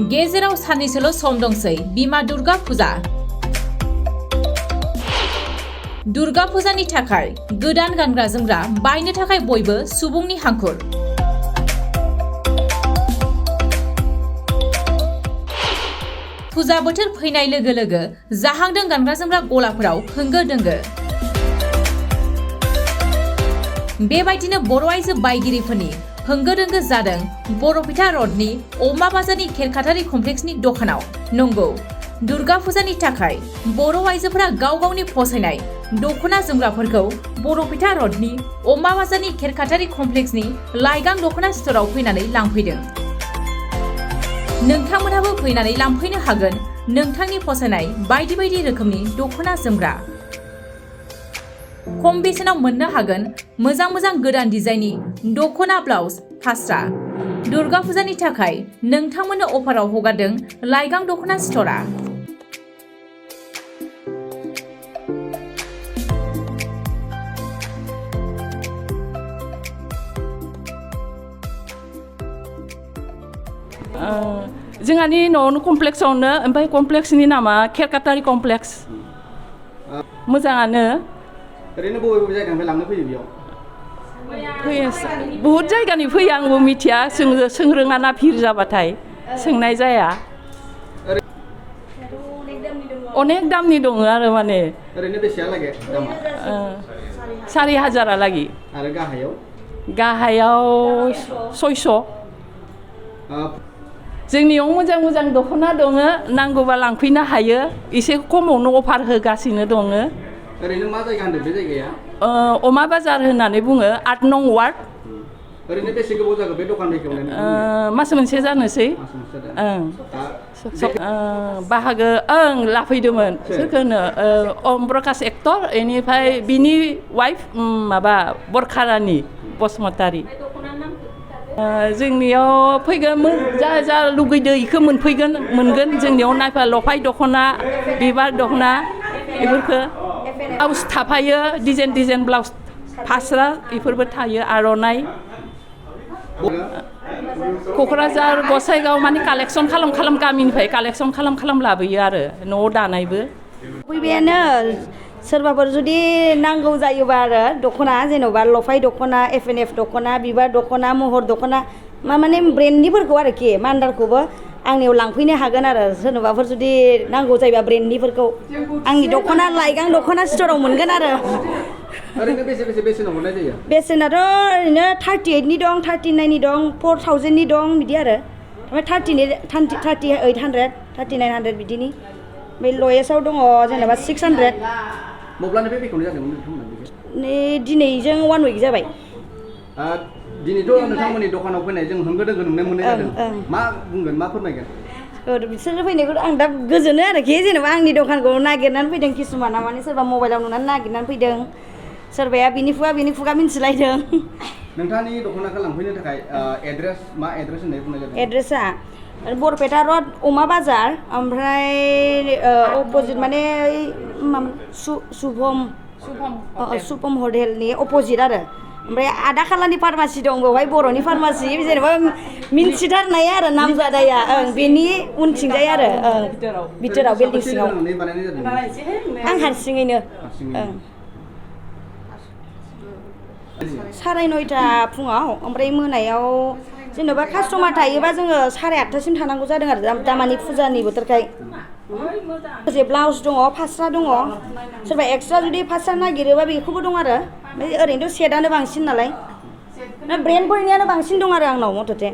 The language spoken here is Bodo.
गेजेराव साननैसोल' सम दंसै बिमा दुर्गा फुजा। दुर्गा फुजानि थाखाय गोदान गानग्रा जोमग्रा बायनो थाखाय बयबो सुबुंनि हांखुर। फुजा बोथोर फैनाय लोगो लोगो जाहांदों गानग्रा जोमग्रा गलाफोराव होंगो दोंगो। बेबायदिनो बर' आइजो बायगिरिफोरनि होंगो दोंगो जादों बरपेटा रडनि अमा बाजारनि खेरखाथारि कमप्लेक्सनि दखानाव। नंगौ, दुर्गा फुजानि थाखाय बर' आइजोफोरा गाव गावनि फसायनाय दख'ना जोमग्राफोरखौ बरपेटा रडनि अमा बाजारनि खेरखाथारि कमप्लेक्सनि लाइगां दख'ना स्ट'राव फैनानै लांफैदों। नोंथांमोनहाबो फैनानै लांफैनो हागोन नोंथांनि फसायनाय बायदि बायदि रोखोमनि दख'ना जोमग्रा। खम बेसेनाव मोननो हागोन मोजां मोजां गोदान डिजाइननि दख'ना ब्लाउज फास्रा। दुर्गा फुजानि थाखाय नोंथांमोननो अफाराव हगारदों लाइगां दख'ना स्ट'रा। जोंहानि न'आवनो कमप्लेक्सआवनो, ओमफ्राय कमप्लेक्सनि नामा खेरखाथारि कमप्लेक्स। मोजाङानो। ओरैनो बबे बबे जायगानिफ्राय लांनो फैयो बेयाव? फैयो, बहुद जायगानि फैयो, आंबो मिथिया, सोंरोङाना भिर जाबाथाय सोंनाय जाया। अनेक दामनि दङ आरो माने। ओरैनो बेसेहालागै दामा? 4000 लागि। आरो गाहायाव? गाहायाव 600। जोंनियाव मोजां मोजां दख'ना दङ, नांगौबा लांफैनो हायो। एसे खमावनो अफार होगासिनो दङ। ओरैनो मा जायगा होनदों बे जायगाया? अमा बाजार होननानै बुङो, 8 नं वार्ड। ओरैनो बेसे गोबाव जागोन बे दखान बेखेवनाय? मास मोनसे जानोसै। बाहागो लाफैदोंमोन सोरखौनो अम प्रकाश एक्टर, बेनिफ्राय बिनि वाइफ माबा बरखा रानि बसुमतारी। जोंनियाव फैगोन, जा लुगैदो बेखौ मोनगोन। जोंनियाव नायफा लफाय दख'ना, बिबार दख'ना बेफोरखौ ब्लाउस थाफायो, डिजाइन ब्लाउस फास्रा बेफोरबो थायो, आर'नाइ। क'क्राझार गसाइगाव माने कालेक्सन खालाम गामिनिफ्राय कालेक्सन खालाम लाबोयो आरो न'आव दानायबो। फैबायानो सोरबाफोर जुदि नांगौ जायोबा आरो दख'ना, जेन'बा लफाय दख'ना, FNF दख'ना, बिबार दख'ना, महर दख'ना, माने ब्रेन्डनिफोरखौ आरोखि मान्दारखौबो आंनियाव लांफैनो हागोन आरो। सोरनोबाफोर जुदि नांगौ जायोबा ब्रेन्डनिफोरखौ आंनि दख'ना लाइगां दख'ना स्ट'राव मोनगोन आरो। ओरैनो बेसे बेसेनाव हरनाय जायो? बेसेनाथ' ओरैनो 38नि दं, 39नि दं, 4000नि दं बिदि आरो। ओमफ्राय 3800, 3900 बिदिनि। बे लयेस्टआव दङ जेनेबा 600। मब्लानिफ्राय बेखेवनाय जादोंमोन नोंथांमोना? दिनैजों 1 उइक जाबाय। दिनैथ' नोंथांमोननि दखानाव फैनाय जों होंगो दोंगो नुनो मोननाय जादों। मा बुंगोन, मा फोरमायगोन? बिसोर फैनायखौ आं दा गोजोनो आरोखि। जेनेबा आंनि दखानखौ नागिरनानै फैदों किसुमाना, माने सोरबा मबाइलाव नुनानै नागिरनानै फैदों, सोरबाया बिनि खुगा मिन्थिलायदों। नोंथांनि दख'नाखौ लांफैनो थाखाय एड्रेस, मा एड्रेस होननाय बुंनाय जादों? एड्रेसा बरपेटा रड अमा बाजार, ओमफ्राय अपोजिट माने शुभम हटेलनि अपोजिट आरो। ओमफ्राय आदा खालानि फार्मासि दं बेवहाय, बर'नि फार्मासि, जेनेबा मिन्थिथारनाय आरो नामजादाया, बेनि उनथिंजाय आरो बिथोराव बिल्डिं सिङाव। आं हारसिङैनो। 9:30 फुङाव, ओमफ्राय मोनायाव जेनेबा कास्टमार थायोबा जोङो 8:30सिम थानांगौ जादों आरो दामानि फुजानि बोथोरखाय। ब्लाउस दङ, फास्रा दङ, सोरबा एक्सट्रा जुदि फास्रा नागिरोबा बेखौबो दं आरो। ओरैनोथ' सेटआनो बांसिन नालाय, ब्रेन्डफोरनियानो बांसिन दं आरो आंनाव मथथे।